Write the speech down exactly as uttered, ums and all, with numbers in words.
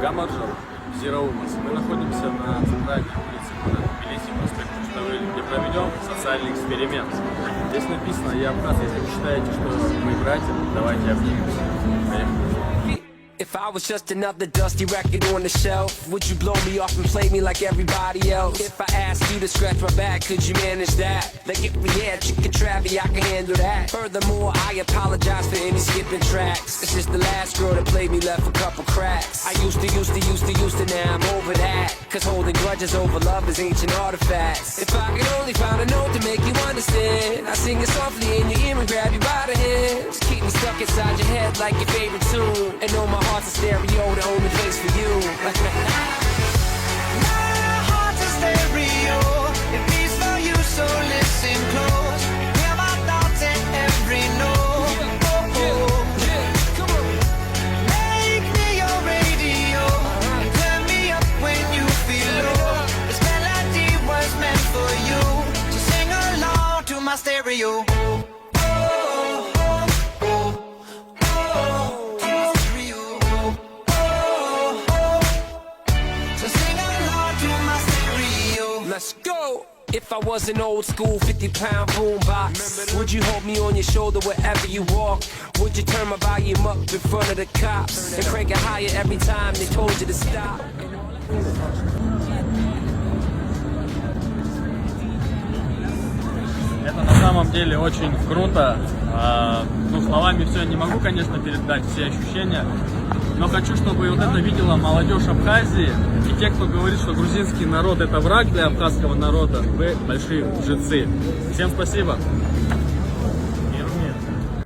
Гамарджоба, Зираумас. Мы находимся на центральной улице города Тбилиси, проспект Куштавели, где проведем социальный эксперимент. Здесь написано: «Я абхаз», если вы считаете, что мы братья, давайте обнимемся. Поехали. If I was just another dusty record on the shelf, would you blow me off and play me like everybody else? If I asked you to scratch my back, could you manage that? Like if we had chicken trappy, I can handle that. Furthermore, I apologize for any skipping tracks. It's just the last girl that played me left a couple cracks. I used to, used to, used to, used to, now I'm over that. Cause holding grudges over love is ancient artifacts. If I could only find a note to make you understand, I sing it softly in your ear and grab you by the hand. Just keep me stuck inside your head like your favorite tune. And know my heart's a stereo, the only place for you. My heart's a stereo, it beats for you, so listen close. Hear my thoughts in every note. Oh, oh. Make me your radio, turn me up when you feel low. This melody was meant for you, so sing along to my stereo. Oh, oh, oh, oh, oh, stereo. Oh, oh, oh. So sing along to my stereo. Let's go! If I was an old school fifty pound boombox, would you hold me on your shoulder wherever you walk? Would you turn my volume up in front of the cops and crank it higher every time they told you to stop? Это на самом деле очень круто. А, ну, словами все не могу, конечно, передать все ощущения. Но хочу, чтобы вот это видела молодежь Абхазии. И те, кто говорит, что грузинский народ — это враг для абхазского народа, вы большие лжецы. Всем спасибо.